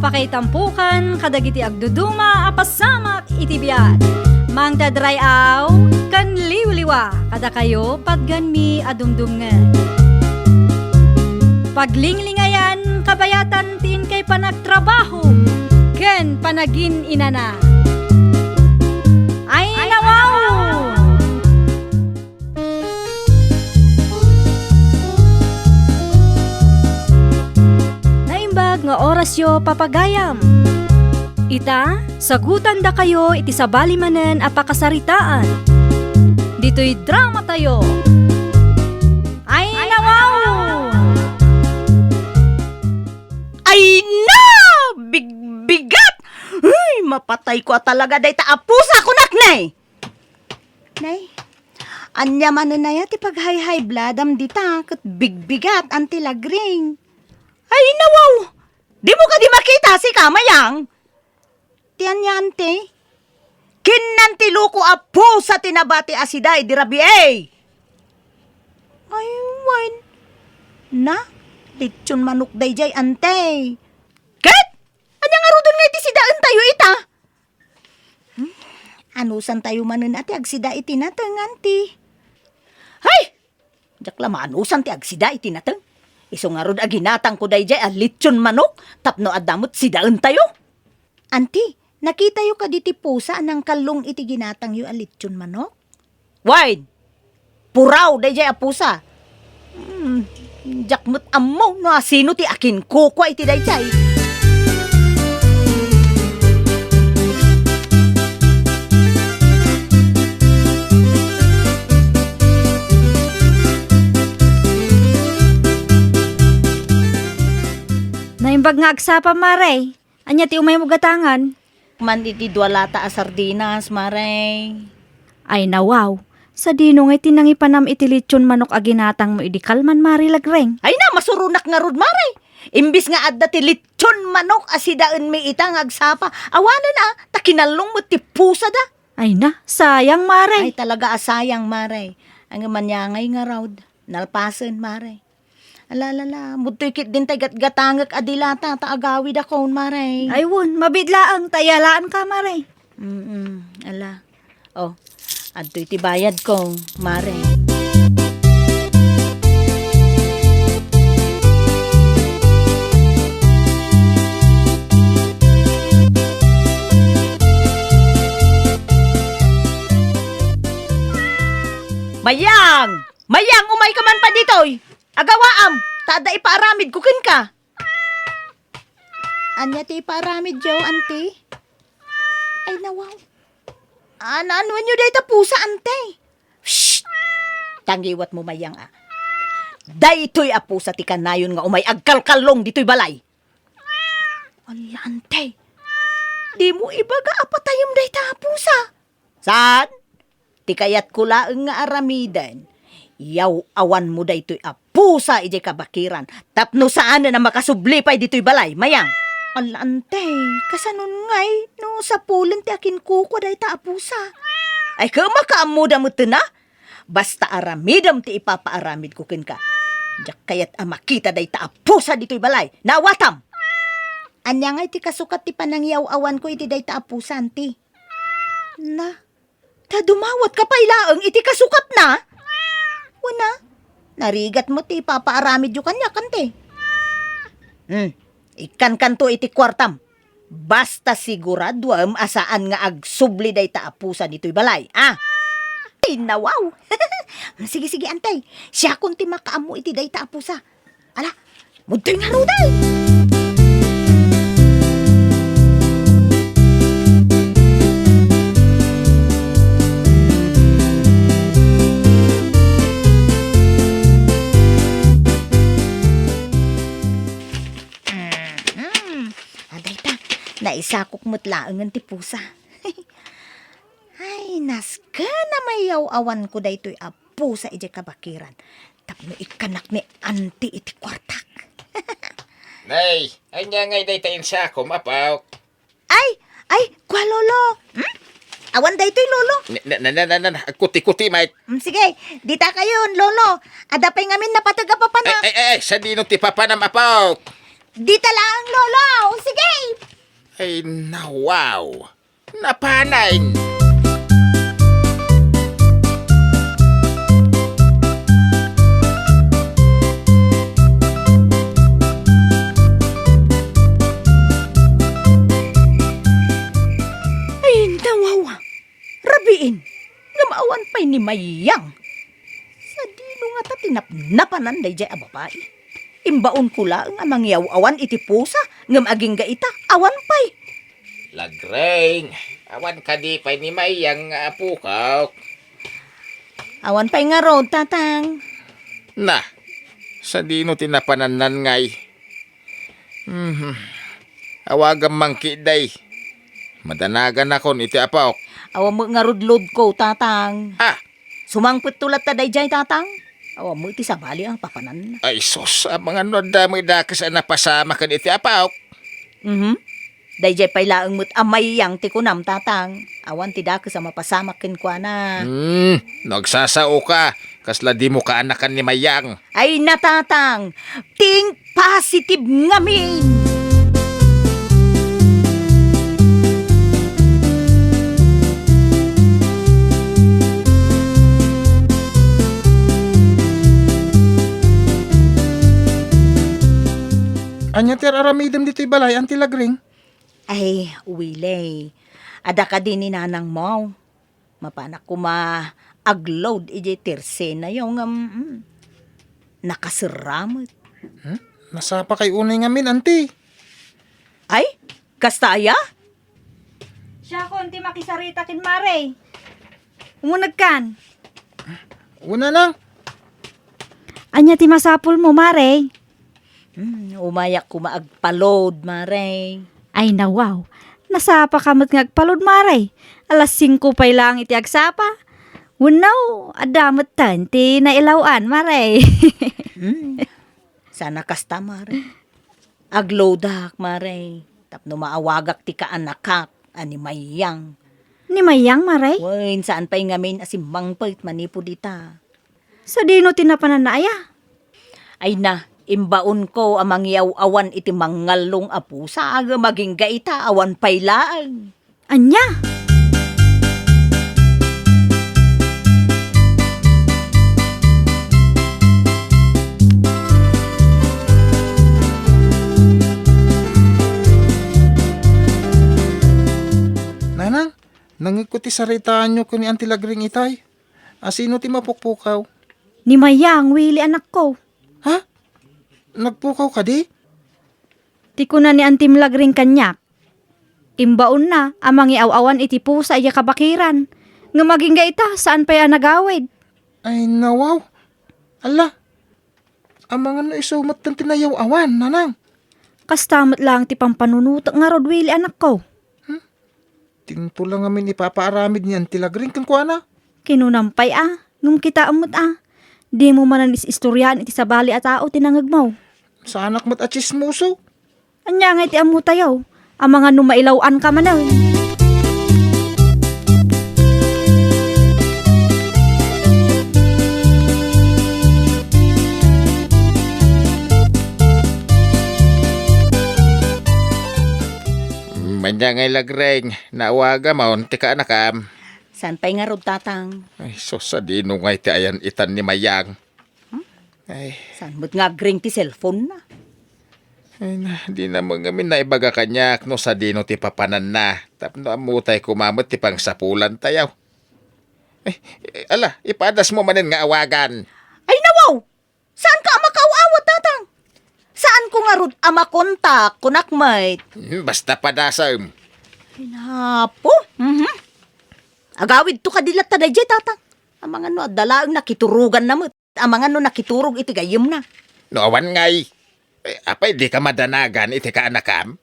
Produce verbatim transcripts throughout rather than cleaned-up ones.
Pakaitampukan kadagiti agduduma a pasamak iti biag. Mangted ray-aw ken liwliwa kadakayo patgenmi a dumdumngeg. Paglinglingayan kabayatan ti inkay panagtrabaho ken panagin-inana. Ay, nawaw! Naimbag nga orasyo, papagayam. Ita, sagutandakayo iti sabali manen a pakasaritaan. Ditoy dramatayo. Ay, nawaw! Ay na! Bigbigat! Ay, mapatayko a talaga dayta a pusa, kunak, nay! Nay, ania manen aya ti paghayhaybladam dita ket bigbigat, Anti Lagring? Ay, nawaw! Dimo kadi makita, sika, Mayang? Ti ania, Anti? Kinnan ti loko a pusa ti nabati a sida idi rabii. Ay, wen. Na, litson manok daydiay, Anti. Ket? Ania ngaruden nga iti sidaentayo ita? Hmm? Anusantayo manen a ti agsida iti nateng, Anti? Hay! Diak la maanusan ti agsida iti nateng. Isu ngarud a ginatangko daydiay a litson manok tapno adda met sidaentayo. Anti, nakitayo kadi ti pusa a nangkallong iti ginatangyo a litson manok? Wen, puraw daydiay a pusa. Hmm, diak met ammo no asino ti akinkukua iti daydiay. Naimbag nga agsapa, Mare. Ania ti umaymo gatangan? Man iti dua lata a sardinas, Mare. Ay, nawaw. Sadino ngay ti nangipanam iti litson manok a ginatangmo idi kalman, Mare Lagreng? Ay na, masuronak ngarud, Mare. Imbis nga adda ti litson manok a sidaenmi ita nga agsapa, awanen a, ta kinallong met ti pusada. Ay na, sayang, Mare. Ay, talaga a sayang, Mare. Ang manyangay ngarud, nalpasen, Mare. Ala, ala, ala. Mudtoy ketdin tay gatgatangek a dilata, ta agawidakon, Mare. Ay, wen, mabiit laeng, ta iyalaanka, Mare. Mm, ala. Oh, adtoy ti bayadko, Mare. Mayang! Mayang, umayka man pay ditoy! Agawaam, ta adda ipaaramidko kenka. Ania ti ipaaramidyo, Anti? Ay, nawaw. Ana-anuenyo dayta pusa, Anti? Shh! Tangiwatmo, Mayang, a. Daytoy a pusa ti kanayon nga umay agkalkallong ditoy balay. Ala, Anti. Dimo ibaga a patayem dayta a pusa. Saan? Ti kayatko laeng nga aramiden, yaw-awanmo daytoy a pusa idiay kabakiran tapno saanen a makasubli pay ditoy balay, Mayang. Ala, Anti, kasanon ngay no sapulen ti akinkukua dayta a pusa? Ay, kemaka ammoda metten a? Basta aramidem ti ipapaaramidko kenka. Diak kayat a makita dayta a pusa ditoy balay. Naawatam! Ania ngay ti kasukat ti panangyaw-awanko iti dayta a pusa, Anti? Na, ta dumawatka pay laeng iti kasukatna? Wen a, narigat met ti ipapaaramidyo kaniak, Anti. Hmm, ikkankanto iti kuartam. Basta siguraduem a saan nga agsubli dayta a pusa ditoy balay, a? Tinawaw! Sige, sige, Anti. Siakon ti makaammo iti dayta a pusa. Ala, mudtoy ngaruden! Mhm. Adayta, naisakok met laengen ti pusa. Ay, nasken a mayaw-awanko daytoy a pusa idiay kabakiran tapno ikkanak ni Anti iti kuartak. Nay, ania ngay dayta insakom, Apo? Ay, ay, kua, Lolo. Hmm? Awan daytoy, Lolo. Na, na, na, na, na, na, kuti-kuti, Mike. Hmm, sige, dita kayon, Lolo. Adda pay ngamin napateg a papanak. Ay, ay, ay, sadino ti papanam, Apo? Dita laeng, Lolo. Sige. Ay, nawaw. Napanen. Ay, nawaw. Rabiin, ngem awan pay ni Mayang. Sadino ngata ti napnapanan daydiay a babai? Imbaonko laeng a mangiyaw-awan iti pusa, ngem agingga ita, awan pay. Lagreng, awan kadi pay ni Mayang nga apukok? Awan pay ngarud, Tatang. Na, sadino ti napanannan ngay? Mhm. Awagam man ketdi. Madanaganakon iti apok. Awan met ngarud loadko, Tatang. Ah! Sumangpetto latta daydiay, Tatang. Awan met ti sabali a papananna. Ay, sus, amangan no adda met dakes a napasamak ken iti apok. Mhm. Daydiay pay laeng met a Mayang ti kunam, Tatang. Awan ti dakes a mapasamak kenkuana. Hmm, no agsasaoka, kasla dimo kaanakan ni Mayang. Ay, na, Tatang, think positive ngamin. Ania ti ar-aramidem ditoy balay, Auntie Lagring? Ay, Willie, adda kadi ni nanangmo? Mapanak koma ag-load idiay tersenayo ngem, mm, nakaserra met. Hmm? Nasapakay unay ngamin, Auntie. Ay, kasta aya? Siakon ti makisarita ken Mare. Umunegkan. Una na. Ania ti masapulmo, Mare? Hmm, umayak koma agpa-load, Mare. Ay, nawaw. Nasapaka met nga agpa-load, Mare. Alas singko pay laeng iti agsapa. Wenno, adda metten ti nailaw-an, Mare. Hmm. Saan a kasta, Mare. Ag-loadak, Mare. Tapno maawagak ti kaanakak a ni Mayang. Ni Mayang, Mare? Wen, saan pay ngamin a simmangpet manipud ita. Sadino ti napananna aya? Ay na, imbaonko a mangiyaw-awan iti mangngallong a pusa, agingga ita, awan pay laeng. Ania? Nanang, nangngegko ti saritaanyo ken ni Auntie Lagring itay. A, sino ti mapukpukaw? Ni Mayang, Willie, anakko. Ha? Nagpukaw kadi? Ti kuna ni Auntie Lagring kaniak, imbaonna a mangiaw-awan iti pusa idiay kabakiran. Ngem agingga ita, saan pay a nagawid. Ay, nawaw. Ala, amangan no isu metten ti nayaw-awan, nanang. Kasta met laeng ti pampanunotek ngarud, Willie, anakko. Hmm? Dinto la ngamin ipapaaramid ni Auntie Lagring kenkuana. Kinunam pay a, ngem kitaem met a, dimo manen is-istoriaan iti sabali a tao ti nangngegmo. Saanak met a tsismoso. Ania ngay ti ammotayo? Amangan no mailaw-anka manen. Ania ngay, Lagring, naawagamon ti kaanakam? Saan pay ngarud, Tatang? Ay, sus, sadino ngay ti ayan-itan ni Mayang? Hmm? Ay. Saan met nga agring ti cellphone na? Ay na, di na met ngamin naibaga kaniak no sadino ti papananna. Tapno ammotay koma met ti pangsapulantayo. Ay, ala, ipadasmo manen nga awagan. Ay, nawaw! Saanka a makaaw-awat, Tatang? Saanko ngarud a makontak, kunak met. Hmm, basta padasem. Ay, napo. Mhm. Agawidto kadi latta daydiay, Tatang. Amangan no adda laeng nakituroganna met. Amangan no nakiturog iti gayyemna. No awan ngay. Eh, apay, dika madanagan iti kaanakam?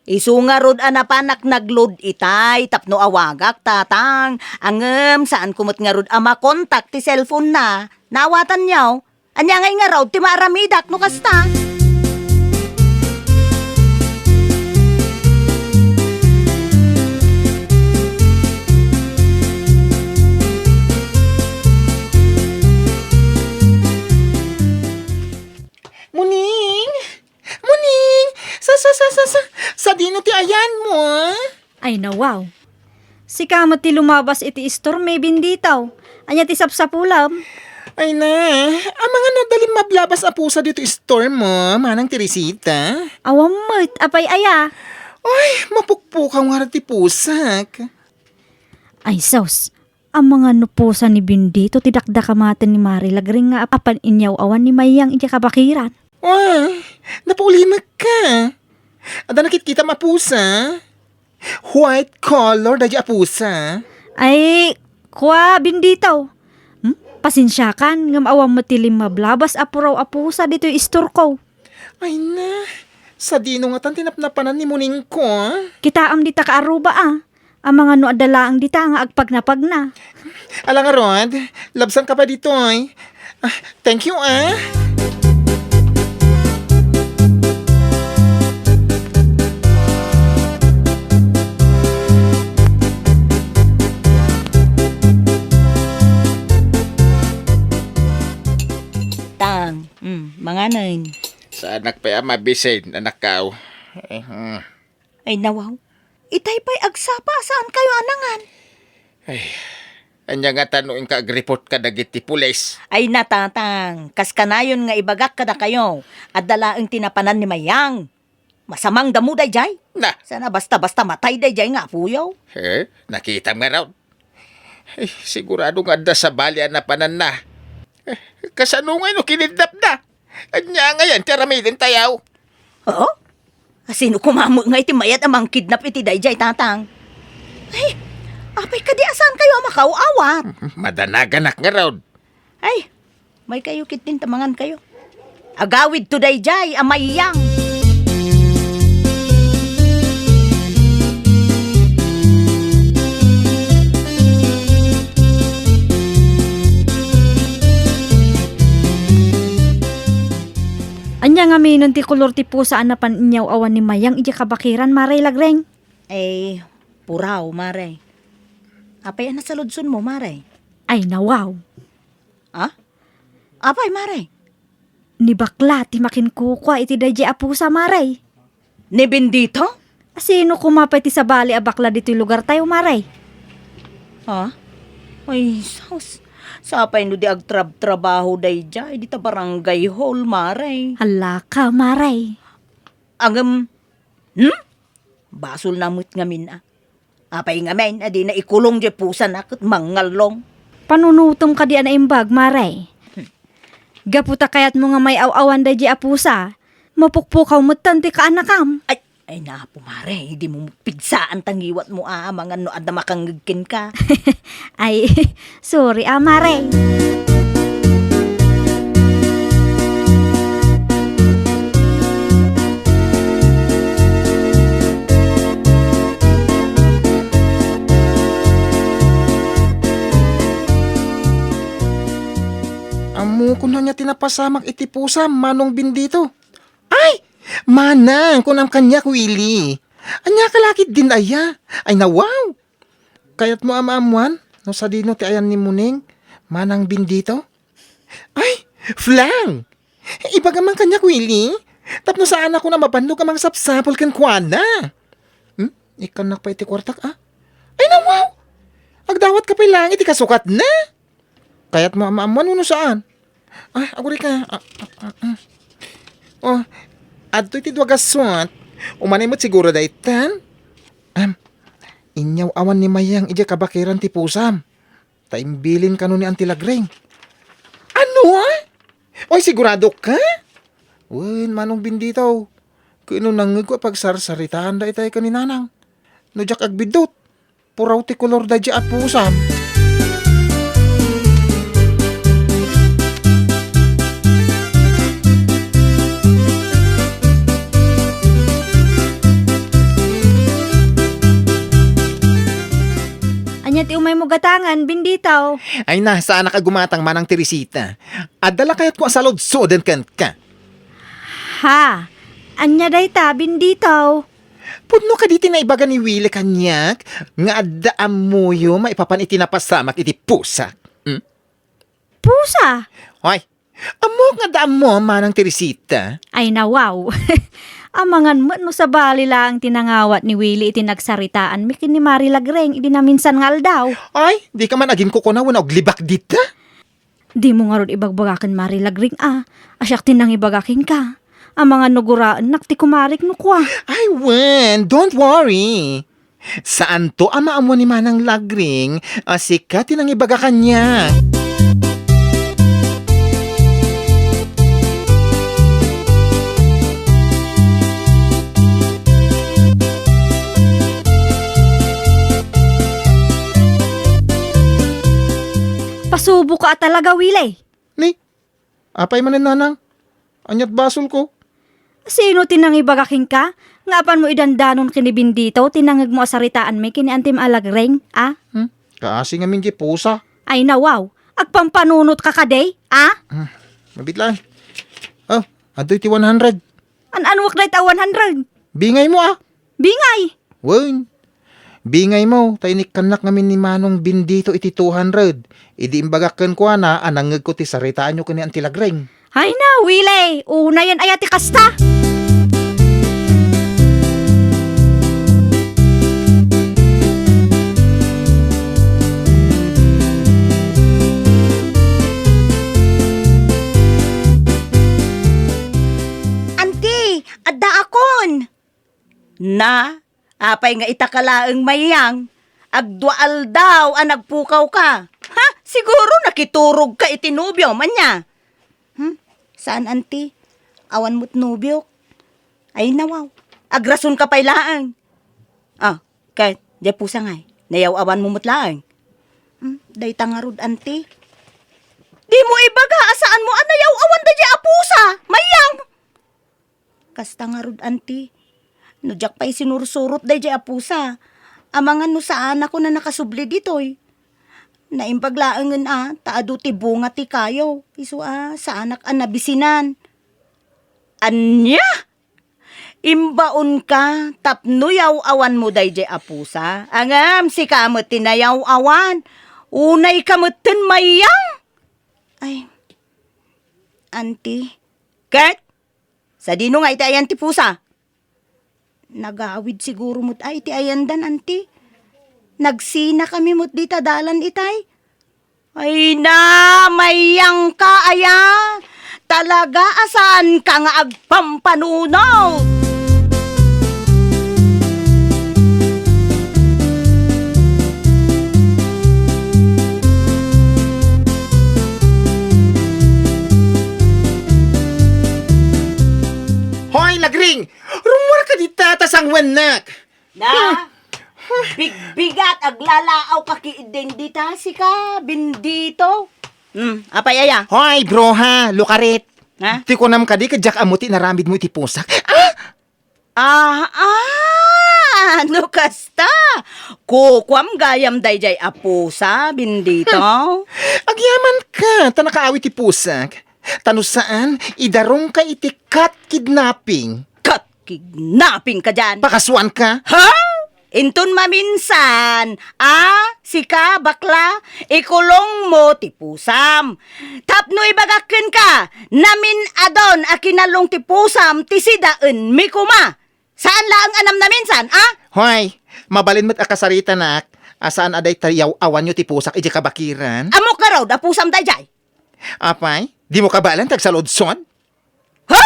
Isu ngarud a napanak nag-load itay tapno awagak, Tatang. Ngem saanko met ngarud a makontak ti cellphone na. Naawatanyo? Ania ngay ngarud ti maaramidak no kasta? Muning! Muning! Ay, nawaw. Sika met ti lumabas iti istormi, Bendito. Ania ti sapsapulem? Ay na, amangan no adda limmablabas a pusa ditoy istormo, Manang Teresita? Awan met, apay aya? Ay, mapukpukaw ngarud ti pusak. Ay, sus. Amangan no pusa ni Bendito ti dakdakamaten ni Mare Lagreng nga apan inyaw-awan ni Mayang idiay kabakiran. Ay, napaulimekka. Adda nakitkitam a pusa? White color daydiay a pusa? Ay, kua, Bendito. Hmm? Pasensiakan, ngem awan met ti limmablabas a puraw a pusa ditoy istorko. Ay na, sadino ngatan ti napnapanan ni Muningko, a? Kitaem dita kaaruba, a. Amangan no adda laeng dita nga agpagnapagna. Ala ngarud, labsanka pay ditoy. Ah, thank you, ah. Tang, mm, manganen. Saanak pay a mabisin, anakkaw. Eh, hmm. Ay, nawaw. Itay pay agsapa, saankayo a nangan? Ay, ania ngata no inka agreport kadagiti pulis? Ay, natatang, kas kanayon nga ibagak kadakayo, adda laeng ti napanan ni Mayang. Masamang damo daydiay. Na. Sana basta-basta matay daydiay nga apoyo. Eh, nakitam ngarud. Ay, sigurado nga adda sabali a napananna. Eh, kasano ngay no kinidnapna? Ania ngay ti aramidentayo? Oh? Asino koma met nga iti mayat a mangkidnap iti daydiay, tatang? Ay, apay kadi a saankayo a makaw-awat? Madanaganak ngarud. Ay, maykayo ketdin ta mangankayo. Agawidto daydiay a Mayang. Ania ngamin ti kolor ti pusa a napan inyaw-awan ni Mayang idiay kabakiran, Mare Lagreng? Ay, puraw, Mare. Apay a nasaludsodmo, Mare? Ay, nawaw. Ha? Apay, Mare? Ni bakla ti makinkukua iti daydiay a pusa, Mare. Ni Bendito? Asino koma pay ti sabali a bakla ditoy lugartayo, Mare? Ha? Ay, sus. Sapay no di agtrabtrabaho daydiay, dita barangay hall, Mare. Hala ka, Mare. Ngem, hmm? Basolna met ngamin a. Apay ngamin a dina ikulong diay pusana ket mangngallong? Panunotem kadi a naimbag, Mare. Hmm. Gapu ta kayatmo nga may-aw-awan daydiay a pusa, mapukpukaw metten ti kaanakam. Ay, ay, napo, Mare, dimo pigsaan ta ngiwatmo a, amangan no adda makangngeg kenka. Ay, sorry a, Mare. Ammokon ania ti napasamak iti pusam, Manong Bendito. Ay! Manang, kunam kaniak, Willie. Ania ka la ketdin aya? Ay, nawaw! Kayatmo a maammuan no sadino ti ayan ni Muning, Manang Bendito? Ay, Flang! Ibagam man kaniak, Willie, tapno saanakon a mabannog a mangsapsapul kenkuana. Hmm? Ikkannak pay iti kuartak, a? Ay, nawaw! Agdawatka pay laeng iti kasukatna. Kayatmo a maammuan wenno saan? Ay, agurayka. Ah, ah, ah, ah. Oh, adtoy ti dua gasut. Umanay met siguro daytan. Am, inyaw-awan ni Mayang idiay kabakiran ti pusam. Ta imbilin kano ni Auntie Lagreng. Ano? Oy, sigurado ka? Wen, Manong Bendito. Ket no nangngegko a pagsarsaritaan daytay ken ni Nanang. No diak agbiddut, puraw ti kolor daydiay a pusam. Ania ti umaymo gatangan, Bendito? Ay na, saanak a gumatang, Manang Teresita. Adda la kayatko a saludsoden kenka. Ha? Ania dayta, Bendito? Pudno kadi ti naibaga ni Willie kaniak nga adda ammoyo maipapan iti napasamak iti pusak? Hmm? Pusa? Hoy, ammok nga adda ammo, Manang Teresita. Ay, nawaw. Amangan met no sabali laeng ti nangawat ni Willie iti nagsaritaanmi ken ni Mari Lagring idi naminsan nga aldaw. Ay, dika man aginkukuna wenno aglibak dita? Dimo ngarud ibagbaga ken Mari Lagring a, a siak ti nangibaga kenka. Amangan no guraennak ti kumarik no kua. Ay, wen, don't worry. Saanto a maammo ni Manang Lagring a sika ti nangibaga kaniak. Pasuboka a talaga, Willie. Ni? Apay manen, Nanang? Ania't basolko? Sino ti nangibaga kenka nga apanmo idandanon ken ni Bendito ti nangngegmo a saritaanmi ken ni Antim a Lagring, a? Hmm? Kaasi ngamin ti pusa. Ay, nawaw. Agpampanunotka kadi, a? Hmm. Mabitlaan. Oh, adtoy ti one hundred. An-anuak dayta one hundred? Bingaymo, a? Bingay! Wen, bingaymo, ta inikkannak ngamin ni Manong Bendito iti two hundred. Idi imbagak kenkuana a nangngegko ti saritaanyo ken ni Anti Lagring. Ay na, Willie! Unayen aya ti kasta? Anti, addaakon! Na, apay nga ita ka laeng, Mayang? Agdua aldaw a nagpukawka. Ha? Siguro nakiturogka iti nobiom, ania? Hmm? Saan, Anti? Awan met nobiok. Ay, nawaw. Agrasonka pay laeng. Ah, ket, diay pusa ngay. Nayaw-awanmo met laeng. Hmm? Dayta ngarud, Anti. Dimo ibaga a saanmo a nayaw-awan daydiay a pusa, Mayang? Kasta ngarud, Anti. No diak pay sinursurot daydiay a pusa, amangan no saanakon a nakasubli ditoy. Naimbag laengen a ta adu ti bunga ti kayo, isu a saanak a nabisinan. Ania? Imbaonka tapno yaw-awanmo daydiay a pusa? Ngem sika met ti nayaw-awan. Unayka metten, Mayang? Ay, Anti. Ket? Sadino nga iti ayan ti pusa? Nagawid siguro met a iti ayandan, Anti. Nagsinakami met dita dalan itay. Ay na, Mayangka aya. Talaga a saanka nga agpampanunot. Hoy, Lagring! Rummuarka dita ta sangwennak! Na? Bigbigat, aglalaawka ketdin dita, sika, Bendito. Hmm, apay aya? Hoy, bruha, lukarit! Ha? Ti kunam kadi, ket diak ammo ti inaramidmo iti pusak. Ah! Ah, ah, no kasta, kukuam gayam daydiay a pusa, Bendito. Hmm. Agyamanka, ta nakaawid ti pusak. Ta no saan, idarumka iti cat kidnapping. Cat kidnapping kadian? Pakasuanka? Ha? Inton maminsan, a, sika, bakla, ikulongmo ti pusam. Tapno ibagak kenka, namin-adon a kinalong ti pusam ti sidaenmi koma. Saan laeng a namnaminsan, a? Hoy, mabalin met a kasaritanak a saan a dayta yaw-awanyo ti pusak idiay kabakiran. Ammok ngarud a pusam daydiay. Apay, dimo kabaelan ti agsaludsod? Ha?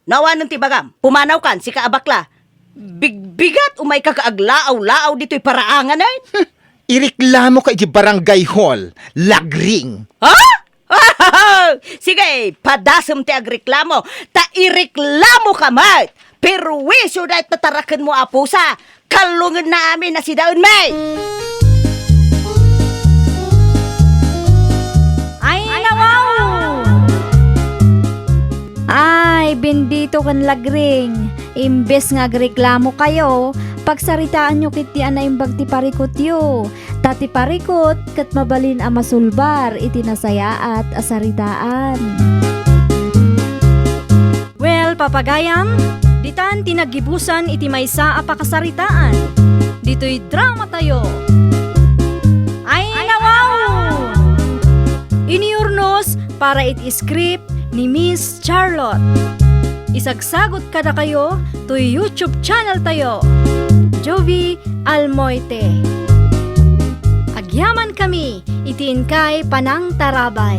No awanen ti ibagam, pumanawkan, sika a bakla. Bigbigat, umayka ka aglaaw-laaw ditoy paraangan, eh. Hmm, ireklamoka idiay barangay hall, Lagring. Ha? Sige, padasem ti agreklamo, ta ireklamoka met. Perwisyo dayta tarakenmo a pusa. Kallongenna amin a sidaenmi. Ay, nawaw! Ay, Bendito ken Lagring, imbes nga agreklamokayo, pagsaritaanyo ketdi a naimbag ti parikutyo. Ta ti parikut ket mabalin a masulbar iti nasayaat a saritaan. Well, papagayam, ditan ti naggibusan iti maysa a pakasaritaan. Ditoy dramatayo. Ay, nawaw! Iniurnos para iti script ni Miss Charlotte. Isagsagut kadakayo toy YouTube channel tayo, Jovie Almoite. Agyamankami iti inkay panangtarabay.